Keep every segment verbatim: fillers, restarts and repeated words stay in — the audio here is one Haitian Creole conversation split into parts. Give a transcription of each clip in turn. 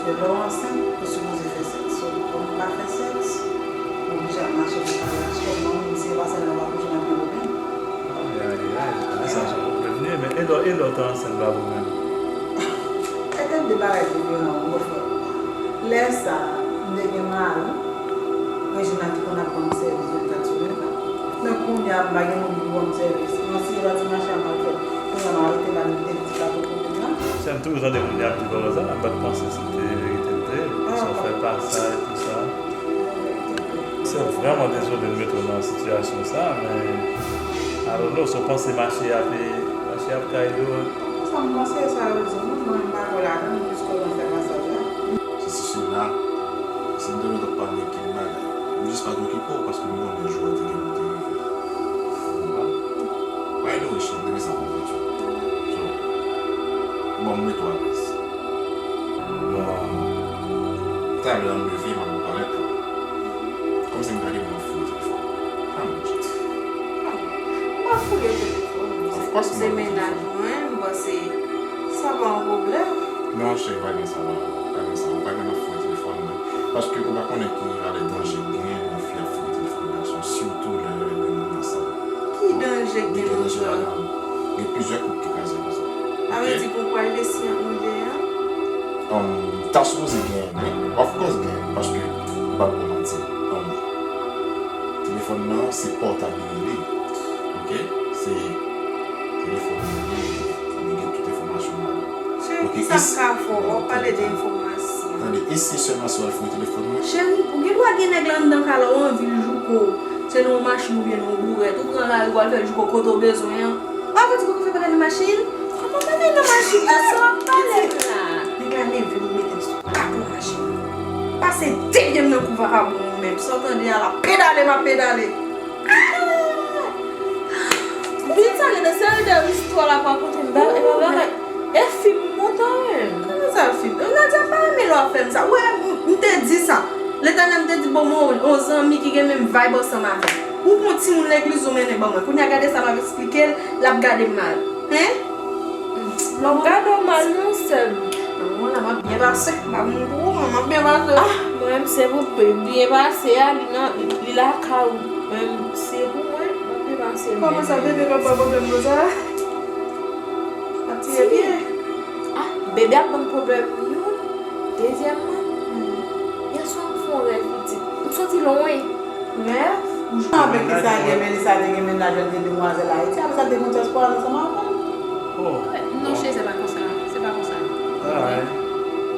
Lè w ansent, ou sipoze fè sèks. So, kòm ou pa fè sèks, ou oblije ap mache pou w ka rache. Kòm si e pa sa, lè w ap jwenn anpil pwoblèm. Ay, ay, ay, ay, sa se yon pwoblèm li ye, men e lè, e lè w te ansent pa ou menm? E te de bagay diferan, wi, frè. Lè sa a, m te gen mari, Regina te konn ap ban m sèvis vennkat sou vennkat. Men kounye a, m pa gen moun pou ban m sèvis. Mwen, si yo pa ti mache a m al fè, kounye a, m arete la, m te di pa pou kote la. Sè m toujou tande moun ap di bagay sa, m pa t panse si te verite l te ye, si w fè pa sa e tou sa. Sè, vrèman dezole m mete w nan sitiyasyon sa, men, I don't know, si w panse mache a pe, mache ap ka ede w. Sa m panse, sa yo di, non, mwen, m pa kwè ladan l, jiske mwen fè pasaj la. Sesi, sela, si m te mete w pale ki bagay, m jis pa t okipe w, paske m konnen jou a te gen pou te rive. Ou konprann? By the way, cheri, m te gen sa pou m di w. So, bon, m mete w alèz. Bon, talè a m leve, m al nan twalèt la. Kòmsi m gade m ap fouye telefòn. Ah, mon Dieu. M ap fouye telefòn. Of course, se mennaj mwen, m panse sa pa yon pwoblèm. Non, cheri, pa gen sa, non. Pa gen sa. Ou pa gen ap fouye telefòn mwen. Paske ou pa konnen ki valè danje k genyen lè yon fi ap fouye telefòn gason, sitou lè yo renmen moun ansanm. Ki danje k gen nan sa? Gen plizyè koup ki kraze konsa. Sa vle di gon pral resi ant nou de a? Um, ta sipoze genyen, wi. Of course genyen, paske m p ap ba w manti. Um, telefòn nan, se pòtab li ye. Ok? Se telefòn li ye, li gen tout enfòmasyon ladan. Cheri, kisa m ka fè w? W ap pale de enfòmasyon. Tande, e si sèlman si w al fouye telefòn mwen? Cheri, ou gen dwa gen nèg la anndan kay la, ou anvi l jouke w. Se nan yon machin oubyen nan yon bourèt. Ou pran lari, w al fè l jouke w kote w bezwen an. Ou pa konn ti kote w fè bagay nan machin? Kòman w fè nan machin la? Sa w ap pale la? Nèg la leve m mete m sou kapò machin nan. Pase de pye m nan kou vakabon ou menm. Sa w tande a la, pedale m ap pedale. Ah! Ou vin sa gen de seri de istwa l ap rakonte m, ba, e pa bagay. E fim ou monte menm? Kòman sa fim? Nadia pa renmen lè w ap fè m sa. Ou wè, m, m te di sa. Letènèl, m te di, bon, mwen, yon zanmi ki gen menm vibe ansanm avè m. Ou pran timoun legliz ou mennen ban mwen. Kounye a gade sa m ap eksplike l, l ap gade m mal. Hein? Lè w gade w mal non sè m. Nan moman la, m ap byen pase. M pa konn pou ou, men m ap byen pase. Ah, mwen menm se pou byen pase a, li nan, li lakay ou. Menm se pou mwen, m ap byen pase. Kòman sa, bebe p ap ba pwoblèm konsa? Ap tire pye. Ah, bebe ap ban m pwoblèm youn. Dezyèmman, yèswa m fè yon rèv pitit. M soti lwen. Rèv? Ou jwenn avèk ki sa l ye, Melissa te gen mennaj, l te demwazèl Ayiti, apre sa l te gon dyaspora ansanm avè l. Oh. Non, cheri, se pa konsa. Se pa konsa. Alright.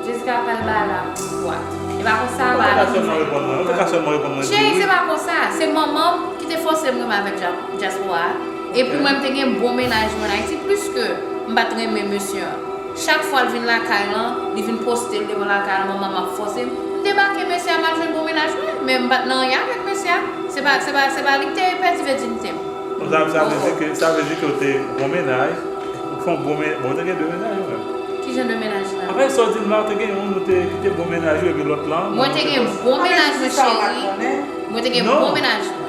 Jessica pa l ba la pou vwa. E pa konsa, ba la pou vwa. Ou te ka sèlman reponn mwen. Ou te ka sèlman reponn mwen. Cheri, se pa konsa. Se manman m ki te fòse m renmen avèk dya-, dyaspora a. Epi mwen, m te gen bon mennaj mwen Ayiti, pliske m pa t renmen mesye an. Chak fwa l vin lakay lan, li vin poste l devan lakay lan, manman m ap fòse m. M debake mesye a, m al jwenn bon mennaj mwen, men m pa t nan anyen avèk mesye a. Se pa, se pa, se pa li k te pèdi vèjinite m. Bon, sa, sa vle di ke, sa vle di ke w te bon mennaj, ou fè yon bon men-, bon, ou te gen de mennaj ou menm. Ki jan de mennaj la? Anfen, sa w di m la, ou te gen youn, ou te kite bon mennaj ou, epi lòt lan, mwen te gen bon mennaj mwen, cheri. Mwen te gen bon mennaj mwen.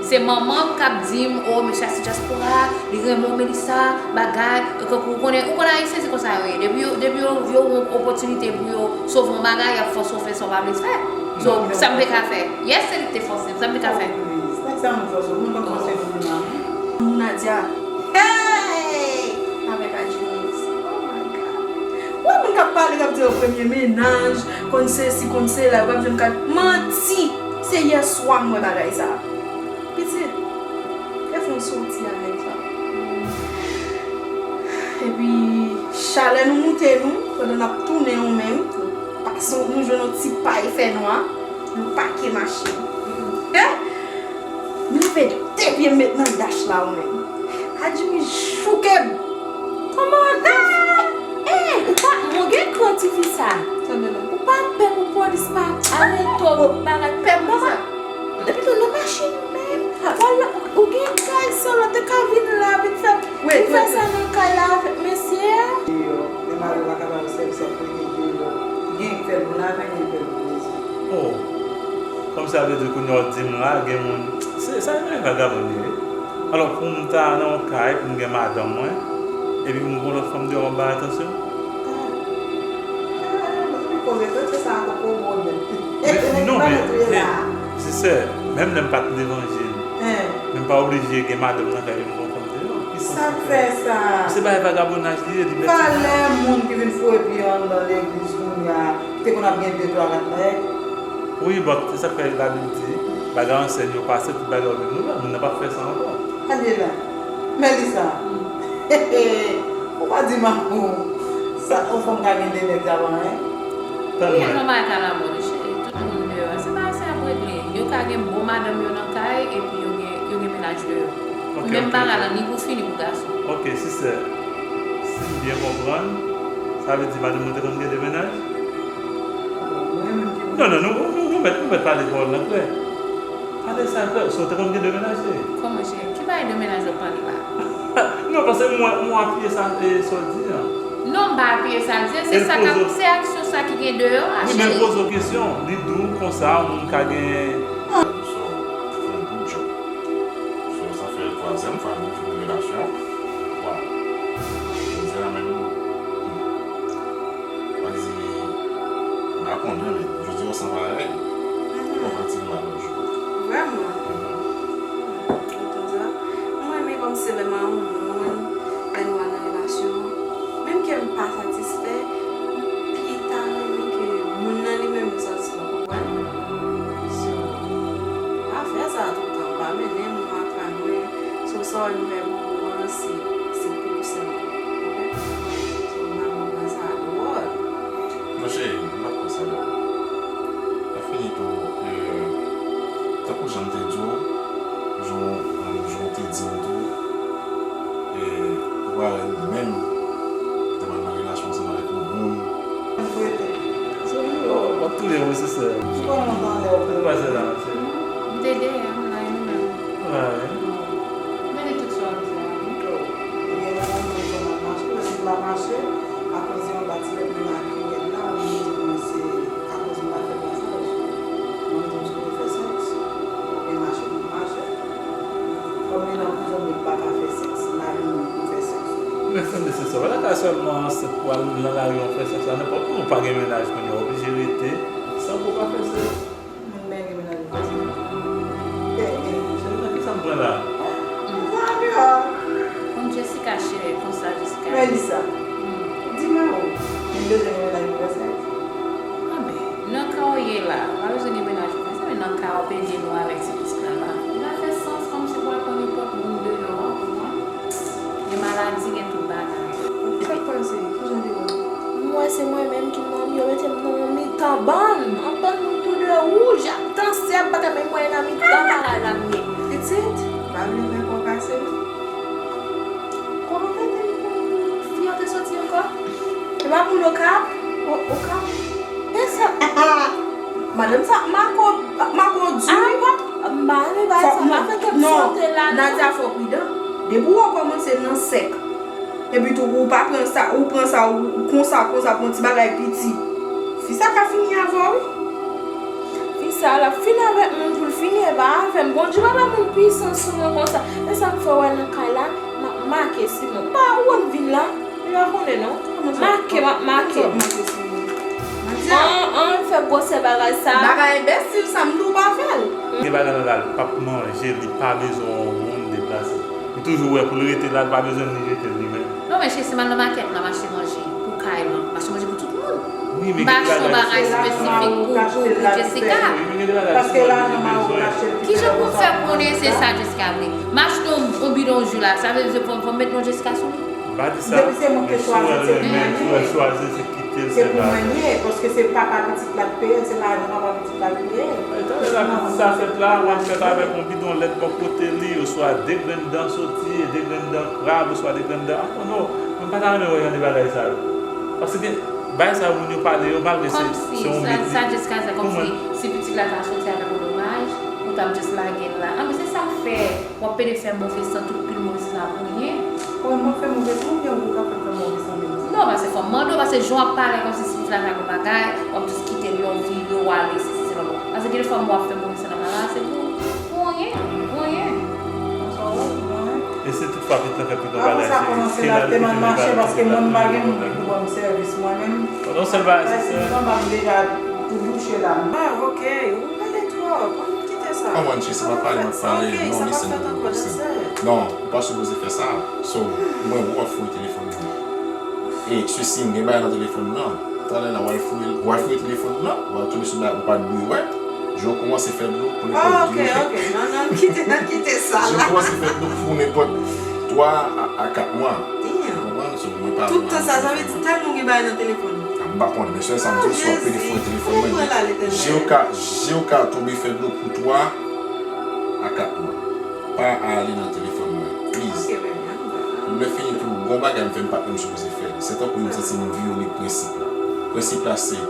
Se manman m k ap di m, "O, mesye a se dyaspora, li renmen w, Melissa, bagay, kankou ou konnen, ou konnen Ayisyen se konsa yo ye. Depi yo, depi yo, yo wè yon opòtinite pou yo sove yon bagay, y ap fòse w fè sa w pa vle fè." So, sa m te ka fè? Yes, se li ki te fòse m, sa m te ka fè? Nèg sa moun fòse w, moun pa fòse moun nan. Nadia, hey! Avèk Adjimiz. Oh my God. Ou wè moun k ap pale, k ap di yo premye mennaj, konn sesi, konn sela, yo p ap janm ka manti. Se yèswa m wè bagay sa. Pitit, e fè yon soti avèk sa. Epi, chalè nou moute nou, pandan n ap tounen nou menm, nou pase, nou jwenn yon ti pay fènwa, nou pake machin. Eh! M leve de pye m met nan dach la ou menm. Adjimi chouke m. Kòman? Ah! Eh, ou pa, mwen gen kran tifi sa. Ou pa pè pou polis pa arete w, bagay. Pè pou sa. Depi tou nan machin ou menm. Wala, ou, ou gen kay sa, lòt te ka vin la, vin fè, vin fè sa nan kay la avèk mesye a. Deyò, men mari w pa kapab sèvi sa pou rete deyò. Gen k fè l pou lajan, gen k fè l pou lezòt. Oh. Kòmsi sa vle di kounye a w di m la, gen moun, se, sa yon vagabon li ye. Alò, pou m ta nan yon kay, pou m gen madanm mwen, epi m gen lòt fanm deyò, m ap bay atansyon? Ah, ah, ah, m ap fè Poze kretyen sa a kokobo nèt. Men, non, men, hey, sisè, menm lè m pa t levanjil, men m pa oblije gen madanm nan kay pou m pran fanm deyò. Ki sans sa fè sa? Se bagay vagabonaj li ye, li mèt. Valè moun ki vin foure pye anndan legliz kounye a, ki te konn ap gen de, twa, kat nèg. Wi, bon, se sa k fè Labib di, bagay ansyen yo pase, tout bagay yo vin nouvèl. Moun nan p ap fè sa ankò. Ale la. Melissa. Ou pa di m ankò. Sa, yon fanm ka gen de nèg, sa pa anyen? Tann mwen. Wi, yon bagay ka lamòd, cheri. Tout moun deyò. Se bagay sa ap regle. Yo ka gen bon madanm yo nan kay, epi yo gen, yo gen mennaj deyò. Ok, ok, ok. Menm bagay la, ni pou fi, ni pou gason. Ok, sisè. Si m byen konprann, sa vle di madanm ou te konn gen de mennaj? Non, non, nou, nou, nou mèt, nou mèt pale pawòl lan klè. Pale sa klè, si w te konn gen de mennaj, cheri. Kòman, cheri? Ki bagay de mennaj w ap pale la? Non, paske m wè, m wè w apiye sa, e, sa w di an. Non, m pa apiye sa l di an, se sa k ap, se aksyon sa ki gen deyò a, cheri. Wi, men l poze w kesyon, li di w konsa, moun ka gen. So, fè yon good job. So, sa fè twazyèm fwa nou fin relasyon. Waw. Jodi a menm, mwen di, m pa konnen, men jodi a w san parèy. Ou konprann ti mal yon jou. Vrèman? Mwen renmen kòmsi lè m a yon moun, lè nou al nan relasyon, menm ke m pa satisfè, m pi ta renmen ke moun nan li menm li satisfè, w konprann? So, pa fè sa tout tan, pa mennen moun aprann mwen, so sa w nou fè pou mwen, se, se pou ou sèlman, oke? So, m pa konprann sa dwòl. Monchè, m pa t konsa non. Sa fini tou, e, tankou jan m te di w, jan, jan w te di m tou, e, ou pa wè menm te pral nan relasyon ansanm avèk yon moun. Se ou, w ap touye mwen, sisè. Ou pa nan tan lè w ap pase la, monchè. M te dèyè, m la, e nou menm? M la, wi. M tande tout sa w ap di a, wi. Ebyen, mwen menm, m te konn ap mache, si m pa mache, akoz yon pati lòt moun ak yon lòt la, moun di mwen se akoz m pa fè pasaj. Mwen, m di m sou fè sèks, oubyen mache, m mache. Kòm li nan prizon, m pa ka fè sèks. M pa vin pou fè sèks. Men frè m, se sa. Wè la ka sèlman ansent pou al nan lari an fè sèks la. Nenpòt moun ou pa gen mennaj kounye a, w oblije rete san pou w pa fè sèks. Moun mèt gen mennaj ou fè sèks. E, e. Cheri, nan kisa m pran la? Mwen deyò. Konn Jessica, cheri, konsa Jessica. Melissa. Hmm. Di mwen ou, moun bezwen gen mennaj pou fè sèks? Anben, nan ka w ye la, ou pa bezwen gen mennaj pou fè sèks, men nan ka w ap ede nou avèk ti pitit la, pa. Li pa fè sans kòmsi pou al pran nenpòt moun deyò a, ou konprann? Gen maladi, gen tout bagay. Sa k pase? Kijan li ye? M wè se mwen menm ki manmi, yo mete m nan yon mitan bann. Yon bann moun tou de wouj, ak tansyon, ak bagay, men mwen nan mitan bagay la m ye. Pitit, pa vle fè kò kase non. Kòman tete fi an te soti ankò? E pa moun Okap? O-, Okap? E sa, madanm sa, Mako, Mako di. Ah, bon, m pa renmen bagay sa, m pa fè kè m sote la non. Nadia, fò w pridan. Depi w kòmanse nan sèk, epi tou, ou pa pran sa, ou pran sa, ou, ou konsa, konsa, pou yon ti bagay piti. Fi sa ka fini avè w, wi. Fi sa, l ap fini avèk moun pou l fini, e pa avè m. Bondye pa bay moun pwisans sou mwen konsa. E sa k fè w wè nan kay la, m ap make Simon. Pa ou wè m vin la? Li pa konnen non. Make, m ap make. An, an, fè gwosè bagay sa. Bagay enbesil sa, m di w pa fè l. Gen bagay nan la, l p ap manje, li pa bezwen yon moun deplase. Li toujou wè pou l rete la, l pa bezwen li rete li menm. Non, men cheri, se m al nan makèt la, m achte manje pou kay lan, m achte manje pou tout moun. Wi, men m pa achte yon bagay espesifik pou, pou, pou Jessica. Wi, men gen de bagay sèlman li bezwen. Kijan pou m fè konnen se sa Jessica vle? M achte yon, yon bidon ji la, sa vle di fò, fò m met non Jessica sou li? M pa di sa, men si w wè l renmen, si w wè l chwazi, se kite l, se pa. Se pou mwen l ye, paske se papa pitit la k peye l, se pa papa pitit la k peye l. E talè la pitit sa fèt la, w ap fèt avèk yon bidon lèt bò kote li, oswa de grenn dan soti, e de grenn dan krab, oswa de grenn dan, I don't know. Mwen pa ta renmen wè jan de bagay sa yo. Paske gen bagay sa yo, moun yo pale yo, malgre se, se yon mit. Kòmsi sa, sa Jessica di, kòmsi si pitit la ta soti avèk yon domaj, ou t ap just lage l la. Anben, se sa k fè. W ap pede fè move san, tout pil move san sa pou anyen. Kòman mwen fè move san, oubyen ou ka fè m fè move san menm? Non, paske fò m mande w, paske jan w ap pale kòmsi si pitit la ta gon bagay, w ap jis kite l, w vire, w ale, se, se, se pa bon. Paske gen de fwa m wè w ap fè move san nan bagay la, se pou, pou anyen, pou anyen. Sa w wè, pou anyen. E si toutfwa pitit lan fè pito bagay, se ke l al kite li, pa al kite l ap vin pou mwen. Pandan w sèl bagay, se sè. Ah, ok, ou pale twòp, ann kite sa. Kòman, Jesse, m ap pale, m ap pale. Non, listen, listen. Non, ou pa sipoze fè sa. So, mwen, ou ap fouye telefòn mwen. E, Sisi, m gen bagay nan telefòn nan. Talè la, w al fouye, w al fouye telefòn nan, w al tonbe sou bagay ou pa t dwe wè. Je w kòmanse fè dlo pou nenpòt. Ah, ok, ok. Non, non, kite, non, kite sa la. Je w kòmanse fè dlo pou nenpòt twa a, a kat mwa. Damn. Ou konprann? So, mwen pa. Tout tan sa, sa vle di tèlman w gen bagay nan telefòn ou. Ah, m pa konnen, men sèl sa m di w, si w ap pede fouye telefòn mwen, je w ka, je w ka tonbe fè dlo pou twa a kat mwa. Pa ale nan telefòn mwen, please. Ok, baby, I'm good. Lè fini tou, gon bagay m fè m pa t menm sipoze fè l. Se tankou m santi m vyole prensip la. Prensip la se,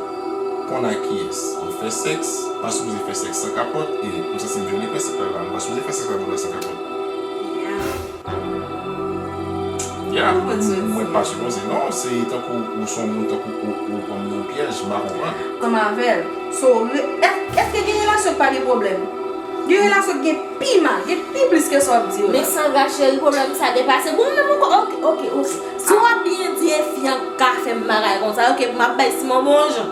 konn a kiyès ou fè sèks, pa sipoze fè sèks san kapòt, e m santi m vyole prensip la la. M pa sipoze fè sèks avè w la san kapòt. Yeah. Yeah. Mwen pa sipoze, non, se tankou ou se yon moun, tankou ou, ou pran m nan yon pyèj, m pa konprann. Ansanm avè l. So, re-, èske, èske gen relasyon k pa gen pwoblèm? Gen relasyon k gen pi mal, gen pi plis ke sa w ap di yo la. Men Sandra cheri, pwoblèm sa depase. Bon, menm ankò, ok, ok, ok. Si w ap byen di e fi an ka fè m bagay konsa, ok, m ap bay siman bon jan.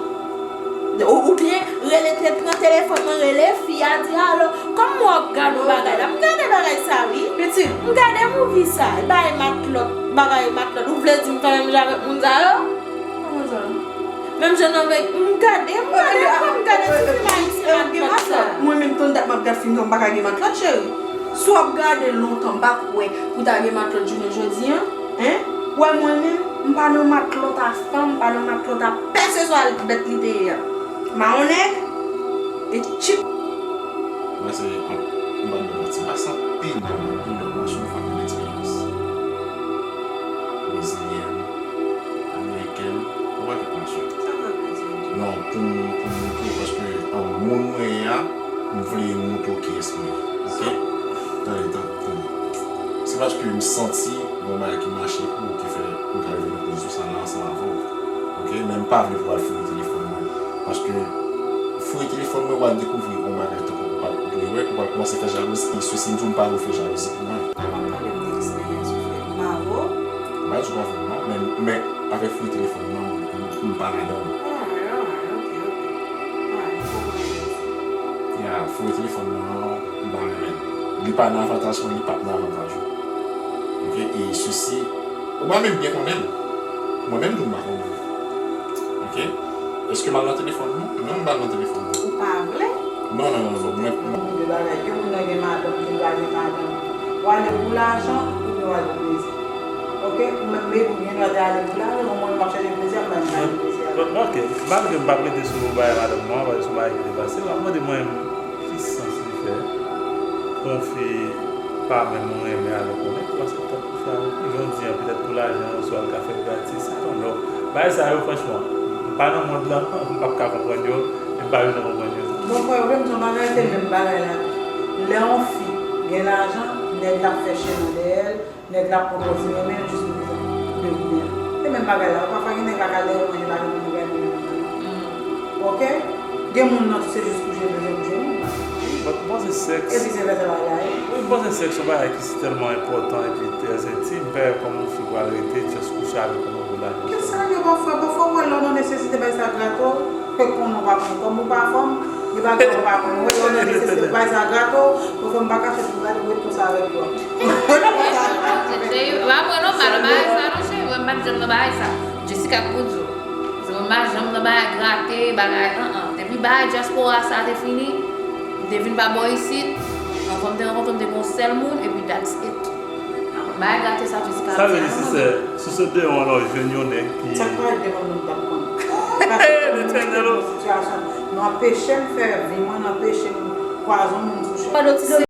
Ou, oubyen, rele te pran telefòn mwen, rele fi a, di, alo, kòman w ap gade yon bagay la? M gade bagay sa, wi. Pitit. M gade movie sa, e bagay matlòt, bagay matlòt. Ou vle di m fè menm jan avèk moun sa yo? Kòman sa? Menm jan avèk, m gade, m gade, m gade ti fim ayisyen ak gen matlòt. Mwen menm, tann dat m ap gad fim sa, m pa ka gen matlòt, cheri. Si w ap gade lontan, m pa kwè ou ta gen matlòt jounen jodi a, en? Ou wè mwen menm, m pa nan matlòt a fanm, m pa nan matlòt a pèseswa bèt li te ye a. M a yon nèg, e tchip. Mwen se, m pa t bon manti, m pase anpil, anpil lòt mwaso, m fè anpil eksperyans. Brezilyèn, amerikèn, yon pakèt mwaso. Sa pa vle di anpil. Non, pou m, pou m montre, paske, an, moun mwen ye a, m vle montre w kiyès mwen ye, ok? Tande, tande, tande. Se paske m santi gon bagay ki mache pou ou ki fè m ka rive nan pozisyon sa la ansanm avè w, ok? Men m pa vle pou w al fouye telefòn mwen, paske fouye telefòn mwen, w al dekouvri yon bagay tankou ou pa t dwe wè, ou pral kòmanse fè jalouzi, e sesi m di w m pa vle w fè jalouzi pou mwen. M ap pale m de eksperyans ou fè. Bravo. M pa di w pa vre non, men, men avèk fouye telefòn nan, m, m, m pa ladan l. Alright, alright, ok, ok. Alright, m konprann sa w di. Ya, fouye telefòn nan, m pa renmen l. Li pa nan avantaj mwen, li p ap nan avantaj ou. Ok, e sesi, ou pa menm byen konnen l. Mwen menm tou m pa konnen l. Ok? Èske m al nan telefòn nou? Non, m pa al nan telefòn nou. Ou pa vle? Non, non, non, non. Mwen, mwen. Moun de bagay, gen moun nan gen madanm, gen pa gen madanm. Ou ale pou lajan, oubyen ou ale pou plezi. Ok? Ou menm, baby, ou gen dwa te ale pou lajan, men mwen, m ap chèche plezi a, m pa gen plezi a. Bon, ok. Malgre m p ap rete sou bagay madanm mwen, paske se yon bagay ki depase, m ap mande mwen menm, ki sans li fè pou yon fi pa menm renmen avèk ou nèt, ou aksepte ap kouche avèk li? Jodi a, petèt pou lajan, swa l ka fè l gratis, I don't know. Bagay sa yo, franchman, m pa nan mond lan, m p ap ka konprann yo, e m pa bezwen konprann yo tou. Bon, frè, ou vle m di yon bagay, se menm bagay la tou. Lè yon fi gen lajan, nèg la ap fè chen nan dèyè l, nèg la ap pran pòz li renmen l jis pou li te vini an. Se menm bagay la. Pafwa gen nèg la k al dèyè manje pa gen moun ki bay li menm jan an. Ok? Gen moun nan tou se jis kouje l bezwen kouje moun nan. But m panse sèks. Epi se vèsè bagay la ye. Wi, m panse sèks se yon bagay ki si tèlman enpòtan epi trè entim, pa kòm yon fi pral rete just kouche avèk yon moun pou lajan sèlman. Kisa yo pafwa, pafwa w wè lè w nan nesesite bagay sa grate w, ke konnen w pa konnen kòm ou pa fanm, gen bagay ou pa konnen. Ou wè lè w nan nesesite bagay sa grate w, pafwa m pa kache pou gade, ou ret konsa avèk dlo. Cheri, pa pran non, pa nan bagay sa non, cheri. Mwen, m pa t janm nan bagay sa. Jessica k pou di w. Se mwen, m pa janm nan bagay grate, bagay, an, an. Depi bagay dyaspora sa te fini, m te vin pa bò isit, anvan m te rankontre m, m te gen yon sèl moun, epi that's it. Bagay grate sa, Jessica. Sa vle di, sisè, sou se deyò an la, w jwenn yon nèg ki. Sa k parèt devan nou, m p ap konn. Paske nou mete nou nan sitiyasyon, nou anpeche m fè vi mwen, nou anpeche m kwaze yon moun sou chemen.